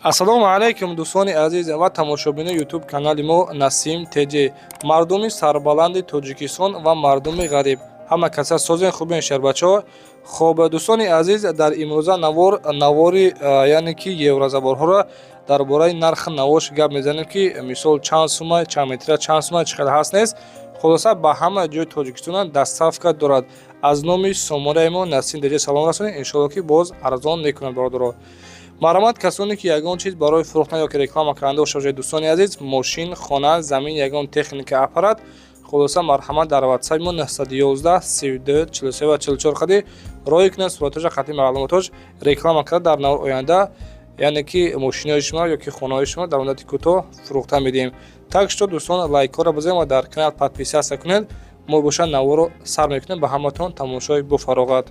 Ассалому алайкум, дӯстони азиз ва тамошобинони Ютуб канали мо Насим ТЖ, мардуми сарбаланди Тоҷикистон ва мардуми ғариб, ҳама каса созен, хубен, шербачаҳо. Хоб, дӯстони азиз, дар имрӯза навор навори, яъне ки еврозаборҳоро дар бораи нархи навош гап мезанем, ки мисол чанд сума, чанд метра, чанд сума, чӣ хел ҳаст, нест. Хулоса, ба ҳама ҷои Тоҷикистона доставка дорад. Аз номи сомонаи мо Насим ТЖ салом расонед, иншоалло ки боз арзон мекунад, бародаро. Марҳамат, касоне ки ягон чиз барои фурӯхтан ёки реклама кардан дошта бошед, дӯстони азиз, мошин, хона, замин, ягон техника, аппарат, хулоса, марҳамат, дар ватсапи мо 911 32 43 ва 44 қади роҳӣ кунед суратоша қатъи маълумотош, реклама карда дар навор оянда, яъне ки мошинои шумо ёки хонаҳои шумо дар муддати кӯтоҳ фурӯхта медиҳем. Так что, дӯстон, лайкҳоро бизанед ва дар канал подписаться кунед. Мо бошад наворро сар мекунем. Ба ҳаматон тамошои бофароғат.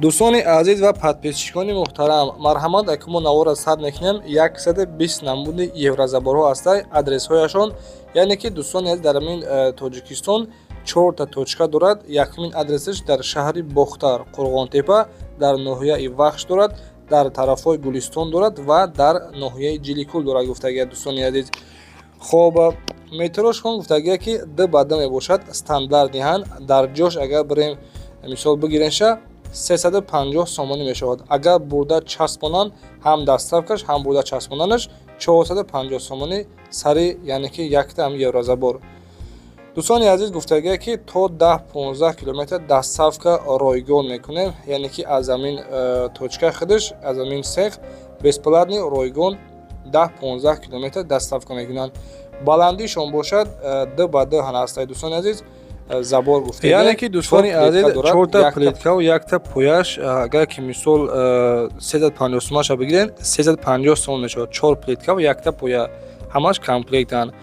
Дӯстони азиз ва подписчикони муҳтарам, марҳамат, аки мо наворро сар мекунем. 120 намуди еврозаборҳо ҳастай, адресҳояшон, яъне ки, дӯстони азиз, дар ҳамин Тоҷикистон чорта точка дорад. Якумин адресаш дар шаҳри Бохтар, Қурғонтепа, дар ноҳияи Вахш дорад, дар тарафҳои Гулистон дорад ва дар ноҳияи Ҷиликул дорад, гуфтагия, дӯстони азиз. Хоб, метрошон, гуфтагия, ки д ба д мебошад, стандартиҳан. Дар ҷош агар бирем, мисол бигиренша, 350 сомонӣ мешавад. Агар бурда часпонанд, ҳам доставкаш, ҳам бурда часпонданаш 450 сомонӣ сари, яъне ки якта ҳам еврозабор. Дӯстони азиз, гуфтагия, ки то 10-15 километр доставка ройгон мекунем, яъне ки аз ҳамин точка худаш, аз ҳамин цех бесплатный, ройгон 10-15 километр доставка мекунанд. Баландишон бошад д ба д ҳастай, дӯстони азиз, забор гуфта. Яъне ки, дӯстони азиз, чорта плиткаву якта пояш. Агар ки мисол 350 сомаша бигирен, 350 сомон мешавад, чор плиткаву якта поя, ҳамаш комплектанд.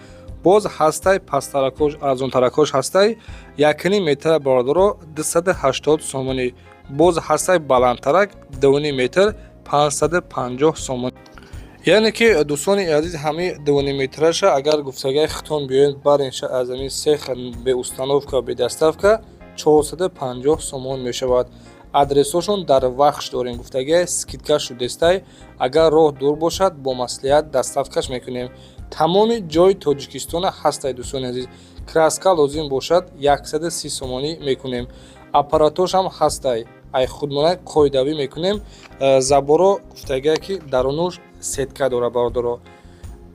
Боз ҳастай пасттаракош, арзонтаракош ҳастай, якним метра, бародаро, 280 сомонӣ. Боз ҳастай баландтарак, 2,5 метр, 550 сомонӣ. Яъне ки, дӯстони азиз, ҳамаи 2,5 метраша агар гуфтагаи хитон биёед баринша аз ҳамин цех, бе установка, бе доставка 450 сомон мешавад. Адресҳошон дар Вахш дорем, гуфтагиа, скидка шудестай. Агар роҳ дур бошад, бо маслиҳат доставкаш мекунем. Тамоми ҷои Тоҷикистона ҳастай, дӯстони азиз. Краска лозим бошад, 130 сомонӣ мекунем. Аппаратошам ҳастай, ай худмона қоидавӣ мекунем. Заборо, гуфтагия, ки дарунуш сетка дорад, бародаро,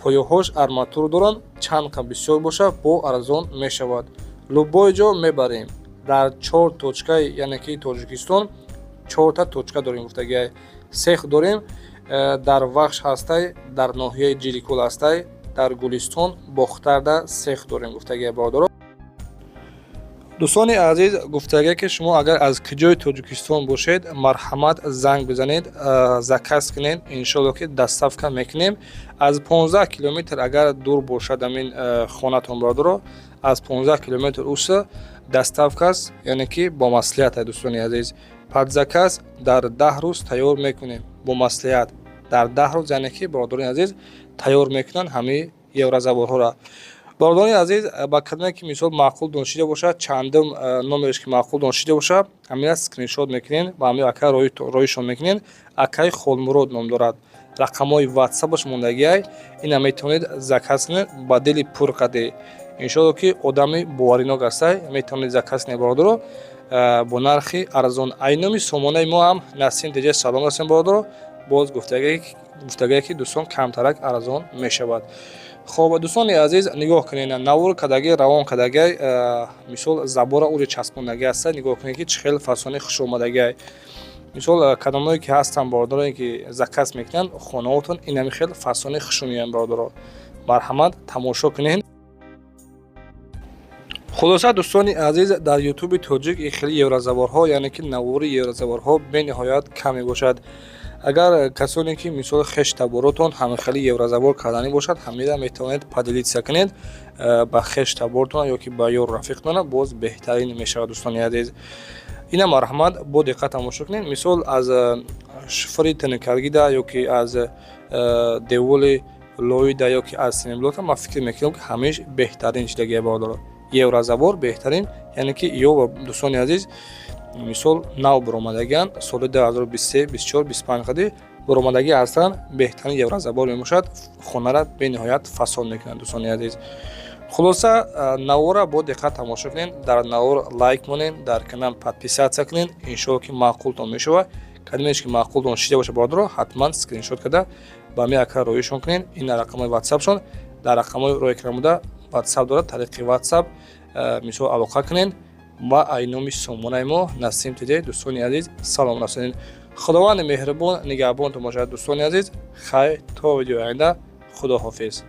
поёҳош арматур доранд. Чанд қа бисёр бошад, бо арзон мешавад. Любой ҷо мебарем, дар чор точкаи, яъне ки Тоҷикистон чорта точка дорем, гуфтагиа, цех дорем. Дар Вахш ҳастай, дар ноҳияи Ҷиликул ҳастай, дар Гулистон, Бохтарда цех дорем, гуфтагиа, бародаро. Дӯстони азиз, гуфтагия, ки шумо агар аз куҷои Тоҷикистон бошед, марҳамат, занг бизанед, заказ кунед, иншоалло ки доставка мекунем. Аз 15 километр агар дур бошад ҳамин хонатон, бародаро, аз 15 километр уса доставкаст, яъне ки бо маслиҳат, дӯстони азиз. Под заказ дар 10 рӯз тайёр мекунем, бо маслиҳат дар 10 рӯз, яъне ки, бародарони азиз, тайёр мекунанд ҳамаи еврозаборҳоро. Бародарони азиз, ба кадоме ки мисол маъқул донишида бошад, чандум номереш ки маъқул донишида бошад, ҳамина скриншот мекунед ва ҳамин ака роишон мекунед. Акаи Холмурод ном дорад, рақамҳои ватсапаш мондагиай, ина метавонед заказ кунед ба дили пур қаде. Иншоалло ки одами боваринок ҳастай, метавонед заказ кунед, бародаро, бо нархи арзон. Ай номи сомонаи мо ҳам Насим ТЖ салом расем, бародаро. Боз гуфтагие, ки дӯстон, камтарак арзон мешавад. Хоб, дӯстони азиз, нигоҳ кунед, навор кадаги, равон кадагай, мисол забора ури часпондагӣ ҳаста. Нигоҳ кунед, ки чӣ хел фасони хушомадагиай. Мисол, кадомое ки ҳастанд, бародарое ки заказ мекунанд, хонаотон инами хел фасони хушу меоянд, бародаро, марҳамат, тамошо кунед. Хулоса, дӯстони азиз, дар Ютуби тоҷик ин хели еврозаборҳо, яъне ки навори еврозаборҳо бениҳоят кам мебошад. Агар касоне ки мисол хештаборотон ҳамихели еврозабор карданӣ бошад, ҳамира метавонед поделиться кунед ба хештабортон ё ки ба ёру рафиқтона, боз беҳтарин мешавад, дӯстони азиз. Ина марҳамат, бо диққат тамошо кунед. Мисол, аз шифри тинкаргида ё ки аз деволи лоида ё ки аз симблока, ман фикр мекунам, ки ҳамеш беҳтарин шидагия, бародаро. Еврозабор беҳтарин, яъне ки ё, дӯстони азиз, мисол, нав баромадагианд, соли 2023, 24, 25 қади баромадагӣ ҳастанд. Беҳтарин еврозабор мебошад, хонара бениҳоят фасон мекунад, дӯстони азиз. Хулоса, навора бо диққат тамошо кунед, дар навор лайк монед, дар канал подписаться кунед. Иншоалло, ки маъқултон мешавад. Кадомеш ки маъқултон шида боша, бародаро, ҳатман скриншот карда ба ми ака роишон кунед. Ин рақамҳои ватсапшон дар рақамҳои рои кардамуда ватсап дорад. Тариқи ватсап, мисол, алоқа кунед ва ай номи сомонаи мо Насим ТД, дӯстони азиз, салом расонед. Худованди меҳрубон нигаҳбонтон бошад, дӯстони азиз. Хайр, то видеои оянда, худоҳофиз.